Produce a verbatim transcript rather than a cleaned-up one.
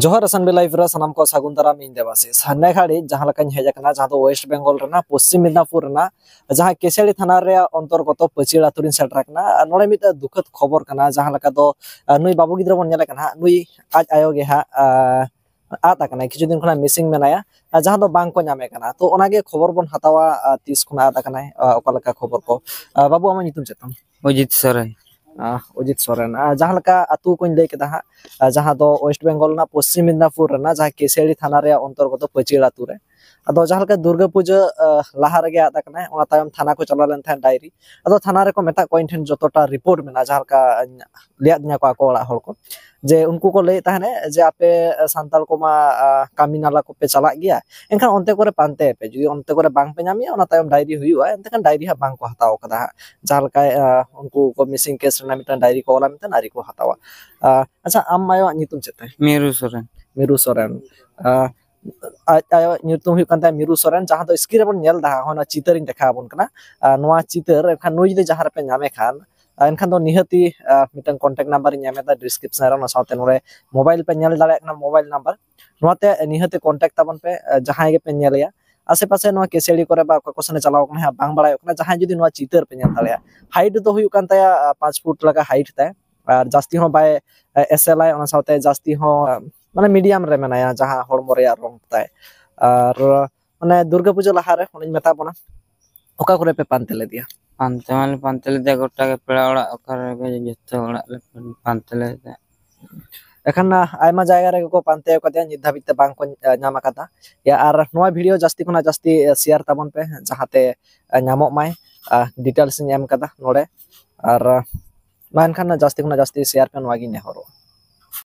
ᱡᱚᱦᱟᱨ S N B live ᱨᱮ ᱥᱟᱱᱟᱢ ᱠᱚ ᱥᱟᱹᱜᱩᱱ ᱫᱟᱨᱟᱢ, ᱤᱧ ᱫᱮᱵᱟᱥᱤᱥ᱾ ᱱᱮ ᱜᱷᱟᱹᱲᱤᱡ ᱡᱟᱦᱟᱸ ᱞᱮᱠᱟᱧ ᱦᱮᱡ ᱟᱠᱟᱱᱟ, ᱡᱟᱦᱟᱸ ᱫᱚ ᱳᱭᱮᱥᱴ ᱵᱮᱝᱜᱚᱞ ᱨᱮᱱᱟᱜ ᱯᱚᱥᱪᱤᱢ ᱢᱮᱫᱽᱱᱟᱯᱩᱨ ᱨᱮᱱᱟᱜ ᱡᱟᱦᱟᱸ ᱠᱮᱥᱟᱹᱲᱤ ᱛᱷᱟᱱᱟ ᱨᱮᱭᱟᱜ ᱚᱱᱛᱚᱨᱜᱚᱛᱚ ᱯᱟᱹᱪᱤᱲ ᱟᱹᱛᱩ ᱨᱤᱧ ᱥᱮᱴᱮᱨ ᱟᱠᱟᱱᱟ᱾ ᱟᱨ ᱱᱚᱰᱮ ᱢᱤᱫᱴᱟᱝ ᱫᱩᱠᱷᱟᱹᱛ ᱠᱷᱚᱵᱚᱨ ᱠᱟᱱᱟ, ᱡᱟᱦᱟᱸ ᱞᱮᱠᱟ ᱫᱚ, ᱟᱨ ᱱᱩᱭ ᱵᱟᱹᱵᱩ ᱜᱤᱫᱽᱨᱟᱹ ᱵᱚᱱ ᱧᱮᱞᱮ ᱠᱟᱱᱟ ᱦᱟᱸᱜ, ᱱᱩᱭ ᱟᱡ ᱟᱭᱳ ᱜᱮ ᱦᱟᱸᱜ, ᱟᱨ ᱟᱫ ᱟᱠᱟᱱᱟᱭ, ᱠᱤᱪᱷᱩ ᱫᱤᱱ ᱠᱷᱚᱱᱟᱜ ᱢᱤᱥᱤᱝ ᱢᱮᱱᱟᱭᱟ, ᱟᱨ ᱡᱟᱦᱟᱸ ᱫᱚ ᱵᱟᱝ ᱠᱚ ᱧᱟᱢᱮ ᱠᱟᱱᱟ᱾ ᱛᱚ ᱚᱱᱟᱜᱮ ᱠᱷᱚᱵᱚᱨ ᱵᱚᱱ ᱦᱟᱛᱟᱣᱟ, ᱟᱨ ᱛᱤᱥ ᱠᱷᱚᱱᱟᱜ ᱟᱫ ᱟᱠᱟᱱᱟᱭ, ᱟᱨ ᱚᱠᱟ ᱞᱮᱠᱟ ᱠᱷᱚᱵᱚᱨ ᱠᱚ᱾ ᱟᱨ ᱵᱟᱹᱵᱩ, ᱟᱢᱟᱜ ᱧᱩᱛᱩᱢ ᱪᱮᱫ ᱛᱟᱢ? ᱚᱡᱤᱛ ᱥᱚᱨᱮᱱ᱾ ᱟᱨ ᱚᱡᱤᱛ ᱥᱚᱨᱮᱱ, ᱟᱨ ᱡᱟᱦᱟᱸ ᱞᱮᱠᱟ ᱟᱹᱛᱩ ᱠᱚᱧ ᱞᱟᱹᱭ ᱠᱮᱫᱟ ᱦᱟᱸᱜ, ᱟᱨ ᱡᱟᱦᱟᱸ ᱫᱚ ᱳᱭᱮᱥᱴ ᱵᱮᱝᱜᱚᱞ ᱨᱮᱱᱟᱜ ᱯᱚᱥᱪᱤᱢ ᱢᱮᱫᱽᱱᱟᱯᱩᱨ ᱨᱮᱱᱟᱜ ᱡᱟᱦᱟᱸ ᱠᱮᱥᱟᱹᱲᱤ ᱛᱷᱟᱱᱟ ᱨᱮᱭᱟᱜ ᱚᱱᱛᱚᱨᱜᱚᱛᱚ ᱯᱟᱹᱪᱤᱲ ᱟᱹᱛᱩ ᱨᱮ᱾ ᱟᱫᱚ ᱡᱟᱦᱟᱸ ᱞᱮᱠᱟ ᱫᱩᱨᱜᱟᱹ ᱯᱩᱡᱟᱹ, ᱟᱨ, ᱞᱟᱦᱟ ᱨᱮᱜᱮ ᱟᱫ ᱟᱠᱟᱱᱟᱭ, ᱚᱱᱟ ᱛᱟᱭᱚᱢ ᱛᱷᱟᱱᱟ ᱠᱚ ᱪᱟᱞᱟᱣ ᱞᱮᱱ ᱛᱟᱦᱮᱸᱫ ᱰᱟᱭᱨᱤ᱾ ᱟᱫᱚ ᱛᱷᱟᱱᱟ ᱨᱮᱠᱚ ᱢᱮᱛᱟᱜ ᱠᱚᱣᱟ, ᱤᱧ ᱴᱷᱮᱱ ᱡᱚᱛᱚᱴᱟ ᱨᱤᱯᱳᱨᱴ ᱢᱮᱱᱟᱜᱼᱟ, ᱡᱟᱦᱟᱸ ᱞᱮᱠᱟ ᱞᱟᱹᱭᱟᱫᱤᱧᱟ ᱠᱚ ᱟᱠᱚ ᱚᱲᱟᱜ ᱦᱚᱲ ᱠᱚ, ᱡᱮ ᱩᱱᱠᱩ ᱠᱚ ᱞᱟᱹᱭᱮᱫ ᱛᱟᱦᱮᱱ ᱡᱮ ᱟᱯᱮ ᱥᱟᱱᱛᱟᱲ ᱠᱚᱢᱟ, ᱟᱨ, ᱠᱟᱹᱢᱤ ᱱᱟᱞᱟ ᱠᱚᱯᱮ ᱪᱟᱞᱟᱜ ᱜᱮᱭᱟ, ᱮᱱᱠᱷᱟᱱ ᱚᱱᱛᱮ ᱠᱚᱨᱮ ᱯᱟᱱᱛᱮ ᱯᱮ, ᱡᱩᱫᱤ ᱚᱱᱛᱮ ᱠᱚᱨᱮ ᱵᱟᱝ ᱯᱮ ᱧᱟᱢᱮᱭᱟ, ᱚᱱᱟ ᱛᱟᱭᱚᱢ ᱰᱟᱭᱨᱤ ᱦᱩᱭᱩᱜᱼᱟ, ᱮᱱᱛᱮᱠᱷᱟᱱ ᱰᱟᱭᱨᱤ ᱦᱟᱸᱜ ᱵᱟᱝ ᱠᱚ ᱦᱟᱛᱟᱣ ᱠᱟᱫᱟ ᱦᱟᱸᱜ᱾ ᱡᱟᱦᱟᱸ ᱞᱮᱠᱟ, ᱟᱨ, ᱩᱱᱠᱩ ᱠᱚ ᱢᱤᱥᱤᱝ ᱠᱮᱥ ᱨᱮᱱᱟᱜ ᱢᱤᱫᱴᱟᱝ ᱰᱟᱭᱨᱤ ᱠᱚ ᱚᱞᱟ ᱢᱮᱱᱛᱮ ᱟᱹᱣᱨᱤ ᱠᱚ ᱦᱟᱛᱟᱣᱟ᱾ ᱟᱨ, ᱟᱪᱪᱷᱟ, ᱟᱢ ᱟᱭᱳᱣᱟᱜ ᱧᱩᱛᱩᱢ ᱪᱮᱫ ᱛᱟᱭ? ᱢᱤᱨᱩ ᱥᱚᱨᱮᱱ᱾ ᱢᱤᱨᱩ ᱥᱚᱨᱮᱱ᱾ ᱟᱨ, ᱟᱡ ᱟᱭᱳᱣᱟᱜ ᱧᱩᱛᱩᱢ ᱦᱩᱭᱩᱜ ᱠᱟᱱ ᱛᱟᱭᱟ ᱢᱤᱨᱩ ᱥᱚᱨᱮᱱ, ᱡᱟᱦᱟᱸ ᱫᱚ ᱥᱠᱨᱤᱱ ᱨᱮᱵᱚᱱ ᱧᱮᱞ ᱮᱫᱟ ᱦᱟᱸᱜ, ᱚᱱᱟ ᱪᱤᱛᱟᱹᱨᱤᱧ ᱫᱮᱠᱷᱟᱣ ᱟᱵᱚᱱ ᱠᱟᱱᱟ᱾ ᱟᱨ ᱱᱚᱣᱟ ᱪᱤᱛᱟᱹᱨ ᱮᱱᱠᱷᱟᱱ ᱱᱩᱭ ᱡᱩᱫᱤ ᱡᱟᱦᱟᱸ ᱨᱮᱯᱮ ᱧᱟᱢᱮ ᱠᱷᱟᱱ, ᱟᱨ ᱮᱱᱠᱷᱟᱱ ᱫᱚ ᱱᱤᱦᱟᱹᱛᱤ, ᱟᱨ, ᱢᱤᱫᱴᱟᱝ ᱠᱚᱱᱴᱟᱠᱴ ᱱᱟᱢᱵᱟᱨ ᱤᱧ ᱮᱢ ᱮᱫᱟ ᱰᱤᱥᱠᱨᱤᱯᱥᱚᱱ ᱨᱮ, ᱚᱱᱟ ᱥᱟᱶᱛᱮ ᱱᱚᱰᱮ ᱢᱳᱵᱟᱭᱤᱞ ᱯᱮ ᱧᱮᱞ ᱫᱟᱲᱮᱭᱟᱜ ᱠᱟᱱᱟ, ᱢᱳᱵᱟᱭᱤᱞ ᱱᱟᱢᱵᱟᱨ᱾ ᱱᱚᱣᱟᱛᱮ ᱱᱤᱦᱟᱹᱛᱤ ᱠᱚᱱᱴᱟᱠᱴ ᱛᱟᱵᱚᱱ ᱯᱮ, ᱟᱨ, ᱡᱟᱦᱟᱸᱭ ᱜᱮᱯᱮ ᱧᱮᱞᱮᱭᱟ᱾ ᱟᱥᱮ ᱯᱟᱥᱮ ᱱᱚᱣᱟ ᱠᱮᱥᱟᱹᱲᱤ ᱠᱚᱨᱮ ᱵᱟ ᱚᱠᱟ ᱠᱚ ᱥᱮᱱᱮ ᱪᱟᱞᱟᱣ ᱠᱟᱱᱟ ᱦᱟᱸᱜ, ᱵᱟᱝ ᱵᱟᱲᱟᱭᱚᱜ ᱠᱟᱱᱟ᱾ ᱡᱟᱦᱟᱸᱭ ᱡᱩᱫᱤ ᱱᱚᱣᱟ ᱪᱤᱛᱟᱹᱨ ᱯᱮ ᱧᱮᱞ ᱫᱟᱲᱮᱭᱟᱜᱼᱟ, ᱦᱟᱭᱤᱴ ᱫᱚ ᱦᱩᱭᱩᱜ ᱠᱟᱱ ᱛᱟᱭᱟ, ᱟᱨ, ᱯᱟᱸᱪ ᱯᱷᱩᱴ ᱞᱮᱠᱟ ᱦᱟᱭᱤᱴ ᱛᱟᱭ᱾ ᱟᱨ ᱡᱟᱹᱥᱛᱤ ᱦᱚᱸ ᱵᱟᱭ, ᱟᱨ, ᱮᱥᱮᱞᱟᱭ, ᱚᱱᱟ ᱥᱟᱶᱛᱮ ᱡᱟᱹᱥᱛᱤ ᱦᱚᱸ, ᱟᱨ, ᱢᱟᱱᱮ ᱢᱤᱰᱤᱭᱟᱢ ᱨᱮ ᱢᱮᱱᱟᱭᱟ, ᱡᱟᱦᱟᱸ ᱦᱚᱲᱢᱚ ᱨᱮᱭᱟᱜ ᱨᱚᱝ ᱛᱟᱭ᱾ ᱟᱨ ᱢᱟᱱᱮ ᱫᱩᱨᱜᱟᱹ ᱯᱩᱡᱟᱹ ᱞᱟᱦᱟᱨᱮ ᱚᱱᱮᱧ ᱢᱮᱛᱟ ᱵᱚᱱᱟ, ᱚᱠᱟ ᱠᱚᱨᱮ ᱯᱮ ᱯᱟᱱᱛᱮ ᱞᱮᱫᱮᱭᱟ? ᱯᱟᱱᱛᱮ ᱢᱟᱞᱮ ᱯᱟᱱᱛᱮ ᱞᱮᱫᱮᱭᱟ ᱜᱚᱴᱟ ᱜᱮ, ᱯᱮᱲᱟ ᱚᱲᱟᱜ ᱚᱠᱟ ᱨᱮᱜᱮ ᱡᱚᱛᱚ ᱚᱲᱟᱜ ᱞᱮ ᱯᱟᱱᱛᱮ ᱞᱮᱫᱮᱭᱟ᱾ ᱮᱠᱷᱟᱱ, ᱟᱭᱢᱟ ᱡᱟᱭᱜᱟ ᱨᱮᱜᱮ ᱠᱚ ᱯᱟᱱᱛᱮ ᱟᱠᱟᱫᱮᱭᱟ, ᱱᱤᱛ ᱫᱷᱟᱹᱵᱤᱡ ᱛᱮ ᱵᱟᱝ ᱠᱚ, ᱧᱟᱢ ᱟᱠᱟᱫᱟ᱾ ᱭᱟ, ᱟᱨ ᱱᱚᱣᱟ ᱵᱷᱤᱰᱤᱭᱳ ᱡᱟᱹᱥᱛᱤ ᱠᱷᱚᱱᱟᱜ ᱡᱟᱹᱥᱛᱤ ᱥᱮᱭᱟᱨ ᱛᱟᱵᱚᱱ ᱯᱮ, ᱡᱟᱦᱟᱸᱛᱮ ᱧᱟᱢᱚᱜ ᱢᱟᱭ᱾ ᱰᱤᱴᱮᱞᱥ ᱤᱧ ᱮᱢ ᱠᱟᱫᱟ ᱱᱚᱰᱮ, ᱟᱨ ᱢᱟ ᱮᱱᱠᱷᱟᱱ ᱡᱟᱹᱥᱛᱤ ᱠᱷᱚᱱᱟᱜ ᱡᱟᱹᱥᱛᱤ ᱥᱮᱭᱟᱨ ᱯᱮ, ᱱᱚᱣᱟ ᱜᱤᱧ ᱱᱮᱦᱚᱨᱚᱜᱼᱟ᱾